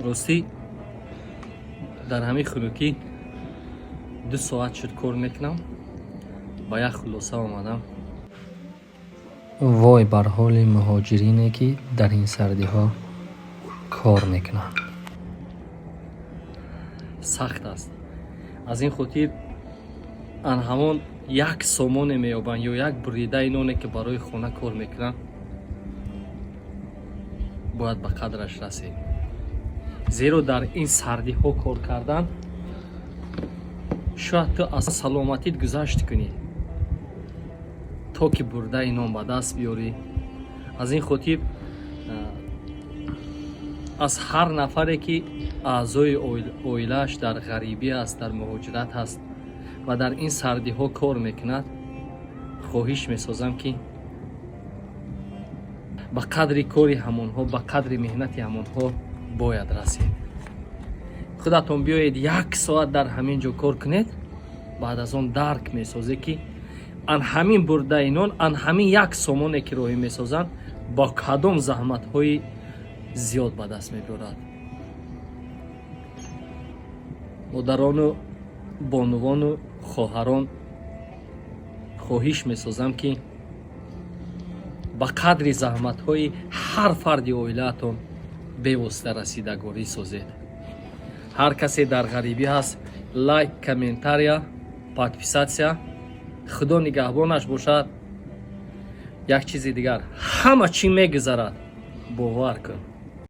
Ростӣ, дар ҳамин хунукӣ 2 соат шуд кор мекунам, ба як хулоса омадам. Вой бар ҳоли муҳоҷирине, ки дар ин сардиҳо кор мекунанд. Сахт аст. Аз ин хотир ан ҳамон як сомоне меёбанд ё як буридаи ноне, ки барои хона кор мекунанд, бояд ба қадраш расед, зеро дар ин сардиҳо кор кардан шояд ту аз саломатит гузашт кунӣ, то ки бурдаи нон ба даст биёрӣ. Аз ин хотир аз ҳар нафаре, ки аъзои оилааш дар ғарибӣ аст, дар муҳоҷират ҳаст ва дар ин сардиҳо кор мекунад, хоҳиш месозам, ки ба қадри кори ҳамонҳо, ба қадри меҳнати ҳамонҳо бояд расед. Худатон биёед, як соат дар ҳамин ҷо кор кунед, баъд аз он дарк месозед, ки ан ҳамин бурдаи нон, ан ҳамин як сомоне, ки роҳӣ месозанд, бо кадом заҳматҳои зиёд ба даст мебиёрад. Модарону бонувону хоҳарон, хоҳиш месозам, ки ба қадри заҳматҳои ҳар фарди оилаатон бевосита расидагорӣ созед. Ҳар касе дар ғарибӣ ҳаст, лайк, комментария, подписаться. Худо нигаҳбонаш бошад. Як чизи дигар: ҳама чӣ мегузарад, бовар кун.